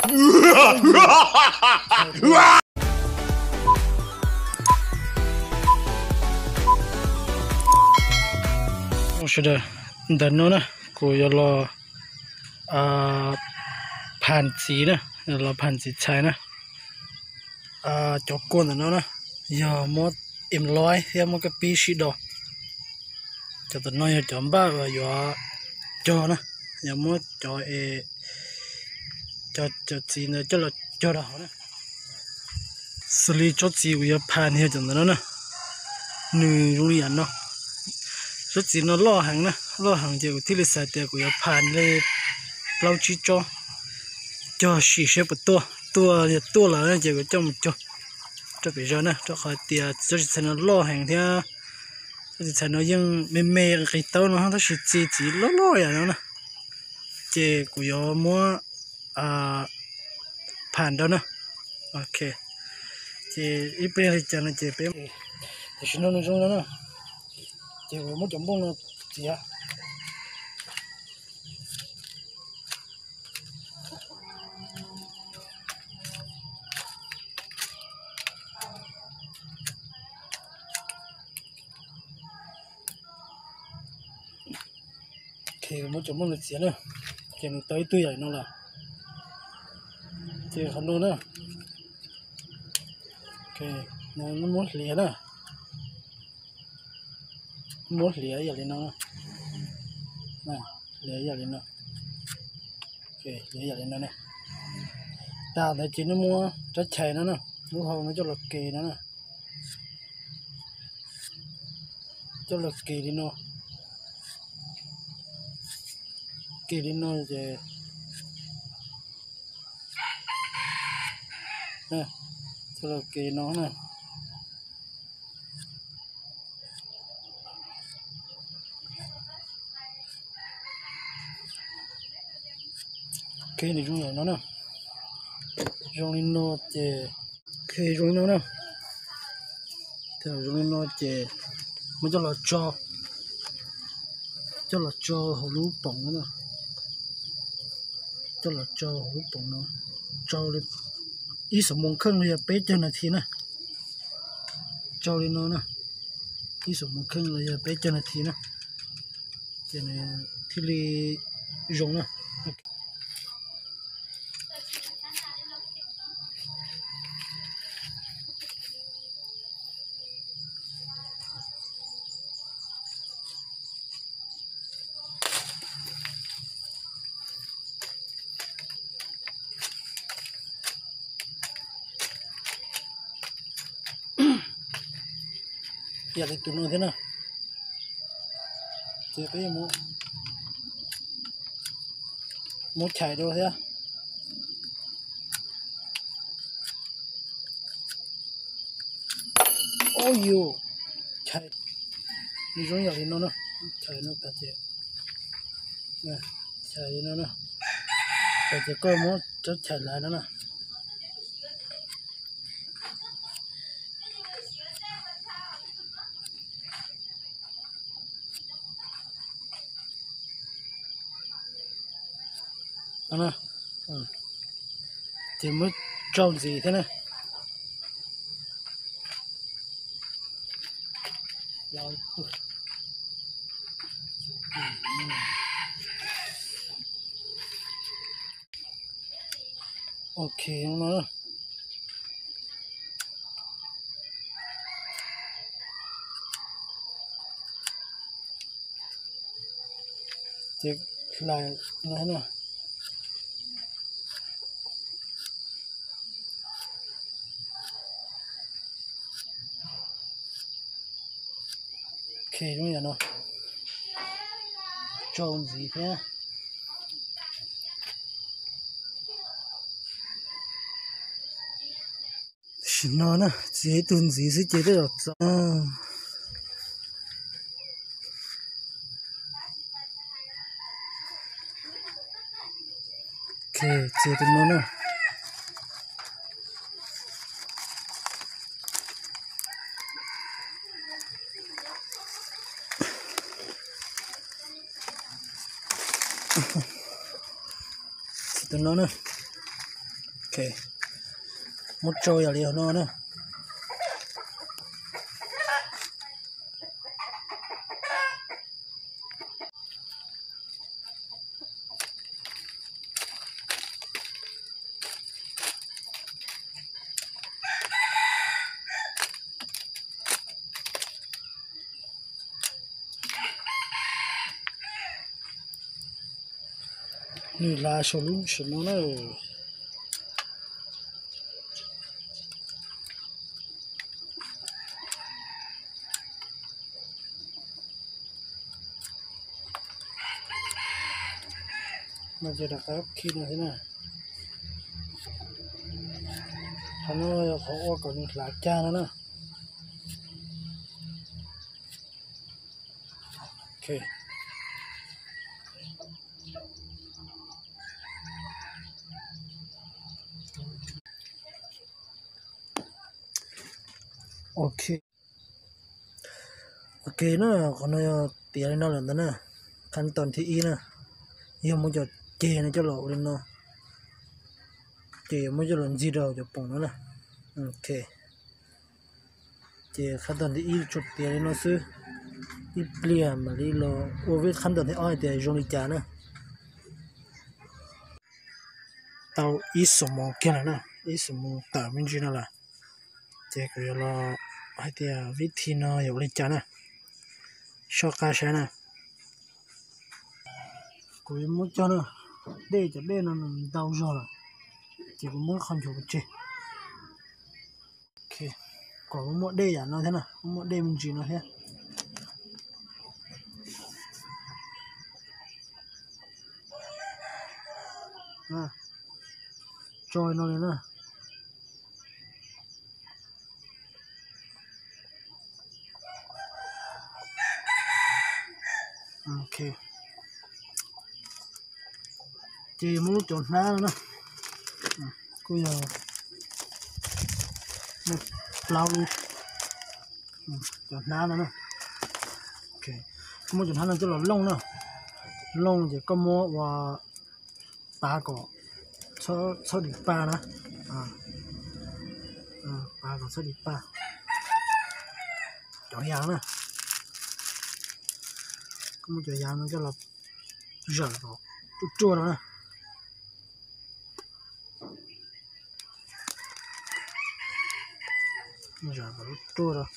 Sawv daws, ntawm no na, kuv yuav los pham txiv na, los pham txiv txhais na. Cov kua ntawm no na, yog muab em loib thiab muab kab pib sib do. Cov ntawm no yog cov npaj uas yuav cog na, yuav muab cov, cov txiv ntawd coj los cog rau hauv na. Xws li tsob txiv kuv yuav pham yog cov ntawm no na, nws zoo li yam no. Tsob txiv no loj heev na, loj heev ces kuv thiaj li xav tias kuv yuav pham li plaub tsib tsob, cog sim seb puas tuaj, tuaj yog tuaj lawm ces kuv coj mus cog rau pem zos na, rau qhov tias tsob txiv txhais no loj heev thiab. Tsob txiv txhais no yeej me me nqis tawb no tab sis txi txiv loj loj yam no na, ces kuv yuav muab pham rau na. Ok, ces ib pliag li cas no ces peb, tam sim no nws zoo no na, ces kuv muab cov nplooj no txiav. Muab cov nplooj no txiav na, ces nws tau ib tug yam li no lawm. Ces qhov no na, muab hliav na, muab hliav yam li no, hliav yam li no, hliav yam li no. Tas ntawd ces nej muab rab chais no na, lub hau no coj los ke no na, coj los ke li no, ke li no ces coj los ke no na. Ke nws zoo li no na, zoo li no ces, ke zoo li no na, zoo li no ces muab coj los tso, coj los tso hauv lub poom no na, coj los tso hauv lub poom no, tso li ib xuab moos kheej los yog peb caug nas this na, tso li no na, ib xuab moos kheej los yog peb caug nas this na, ces nws thiaj li zoo na. Yam li tus no thiab na, ces peb muab chais rau thiab. Ua yus, chais, nws zoo yam li no na, chais no tas ces, chais li no na, tas ces koj muab tsob chais laiv no na. Ces muab tsau ntxiv thiab na. Ok no. Ces hlais no na. Ok, zoo yam no, tsau ntxiv thiab. Tam sim no na, txiav ib tug ntxiv xwb ces twb los txaus. Ok, txiav tus no na. Txiav tus no na. Muab tsau yam li no na. Nws hlav saum lub sim no na. No ces rov qab khi no thiab na. Qhov no yog qhov ua kom nws hlav cag no na. Ok. Ok na, qhov no yog tiav li no lawm ntawd na. Khab toj thib ib na, yog muab cov ceg no coj los ua li no, ces yuav muab coj los ntxig rau cov poom no na. Ok, ces khab toj thib ib tsuas tiav li no xwb. Ib pliag mam li los ua vib khab toj thib ob hais tias zoo li cas na. Tau ib xuab moos kiag lawm na, ib xuab moos tawm me ntsis no lawm. Ces kuv yuav los hais tias vib thi no yuav ua li cas na, soj qab saib na. Kuv yuav muab cog na, dej cov dej no nws ntau zog lawm, ces kuv muab qhov nchuav pov tseg. Kom muaj dej yam no thiab na, muaj dej me ntsis no thiab. Tso no li na. Ok, ces muab lub cov hnab no na, kuj yog plaub lub, cov hnab no na. Koj muab cov hnab no coj los looj na, looj ces koj muab ua pav kom txhob dim pa na, pav kom txhob dim pa. Cov yas na, koj muab cov yas no coj los zawm kom ruaj ruaj rau na. Zawm kom ruaj ruaj rau.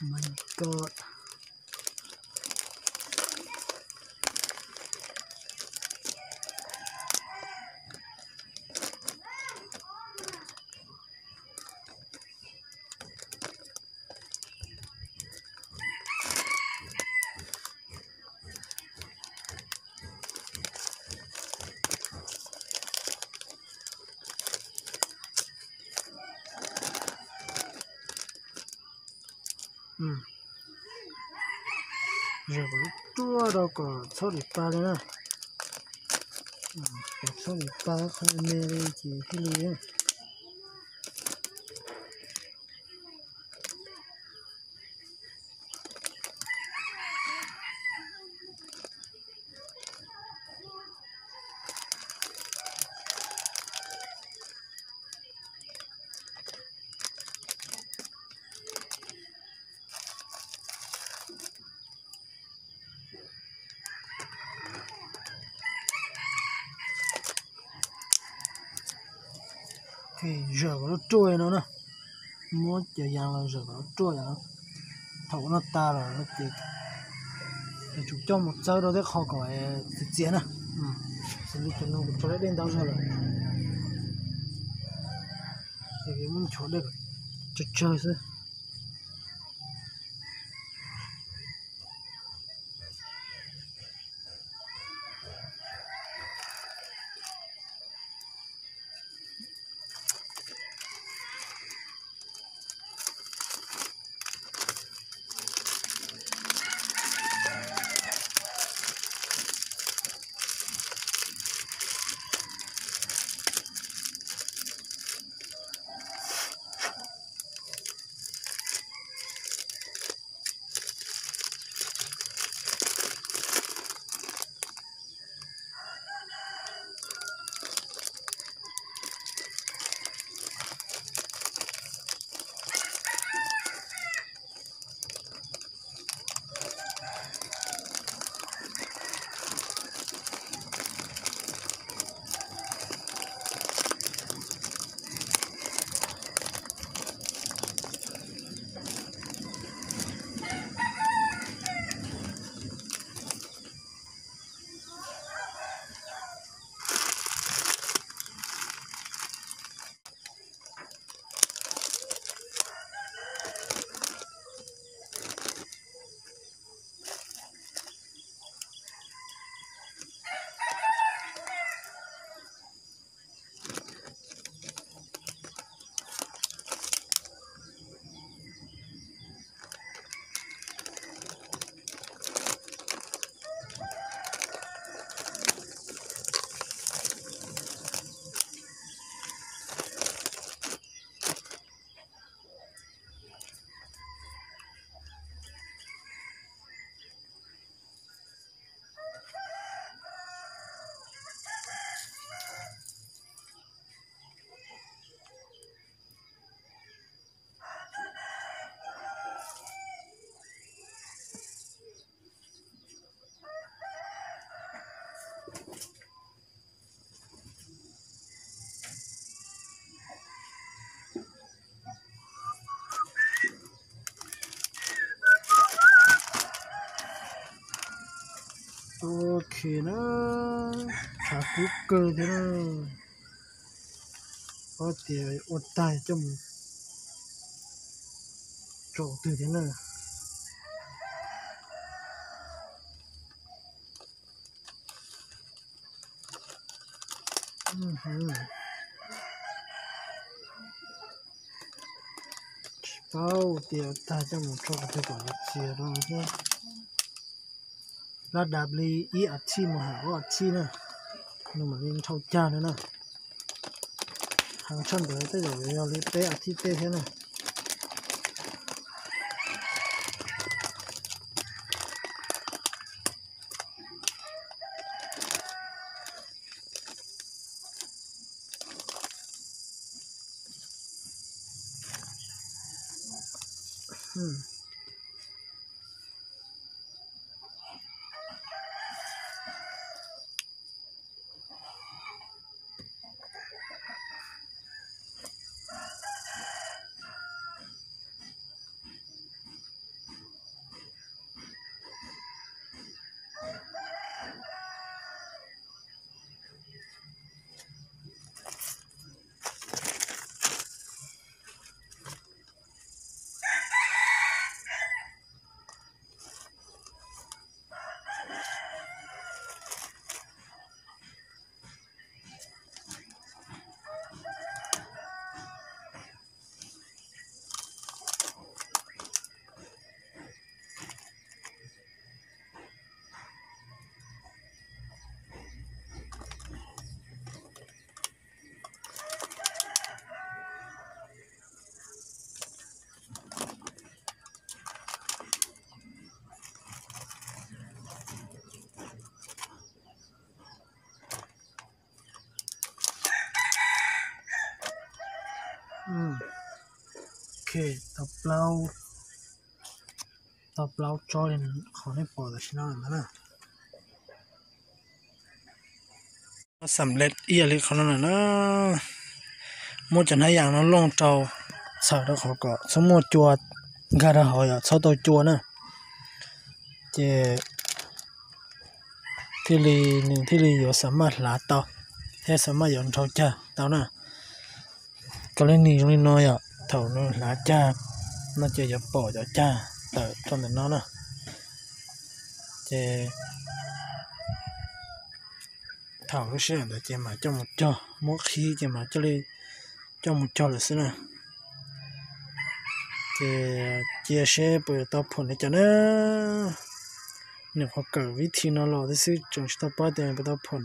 My God. Zawm kom ruaj rau kom txhob dim pa li na. Kom txhob dim pa, qhov me li ces thiaj li. Zawm kom ruaj ruaj no na, muab cov yas los zawm kom ruaj ruaj no. Thaum ua no tas lawm ces yuav tsum coj mus txawb rau tej qho kom txias txias na. Xws li cov no kuv tso dej ntau zog lawm, ces muab nchuav dej kom tsawg tsawg xwb. Khi na, tshav kub kawg thiab na. Ob tias ua tag coj mus tso twg thiab na. Tsis paub tias tag coj mus tso qhov twg kom txias rau thiab. Lab dav li ib as thiv mus hais ob as thiv na, nws mam li nrhau cag no na. Heev tshaj ntawd tej zaum yog li peb as thiv tej thiab na. Ok, tau plaub, tau plaub tsob li qhov nej pom tam sim no lawm ntag na. Xam lej ib yam li qhov no lawm na. Muab cov hnab yas no looj rau, txhawm rau qhov kom txhob muaj cua nkag rau hauv, yog txhob tau cua na. Ces thiaj li, nws thiaj li yuav xam maj hlav tau thiab xam maj yuav nrhau cag tau na. Kaus lej nis zoo li no yom, thaum nws hlav cag no ces yuav pom cov cag tawm rau ntawm no na. Ces thaum lub sij hawm ntawd ces mam coj mus cog, muab qhib ces mam coj li coj mus cog lawm xwb na. Ces cia seb puas yuav tau phoom li cas na. Nyuam qhuav kawm vib thi no los tib xwb, tseem tsis tau paub tias puas tau phoom.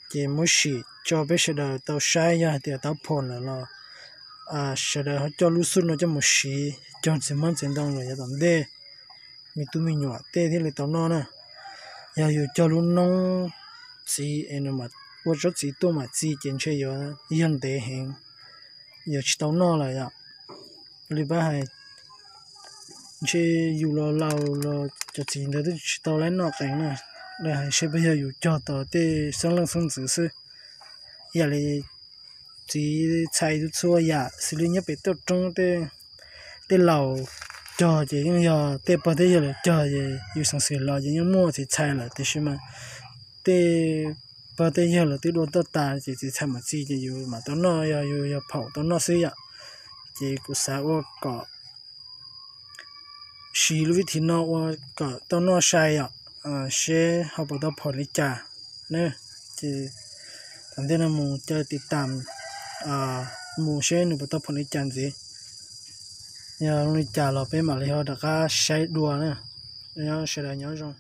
Ces muab sim tso peb sawv daws tau saib, yog hais tias tau phoom lawm los sawv daws ho coj lub xub no coj mus siv cog txiv hmab txiv ntoo los yav tom ntej, me tub me nyuam tej thiaj li tau noj na. Yog yus cog lub noob txiv es nws ua tsob txiv tuaj mam txi ces ntshe yuav yog ntev heev, yuav tsis tau noj lawm yom. Li pab hais, ntshe yus los laus los cov txiv ntawd twb tsis tau laib noj qees na. Lawv hais seb pab yog yus cog tau tej xeeb leej xeeb ntxwv xwb. Ib yam li txiv txhais txhua yam xws li nyob pem toj roob, tej laus cog ces yeej yog, tej pog tej yawg lawv cog ces yus xeev xwm los ces yeej muaj txiv txhais lawm, tiam sis mas tej pog tej yawg lawv twb dua tuaj tas ces txiv txhais mam txi ces yus mam tau noj, yog yus yog phaum tau noj xwb yom. Ces kuv xav ua kom siv lub vib thi no ua kom tau noj sai yom, seb ho puas tau phoom li cas na. Ces tom ntej no mus caw tiv tam mus seb nws puas tau phoom li cas ntxiv. Yog zoo li cas los peb mam li ho rov qab saib dua na. Sawv daws nyob zoo.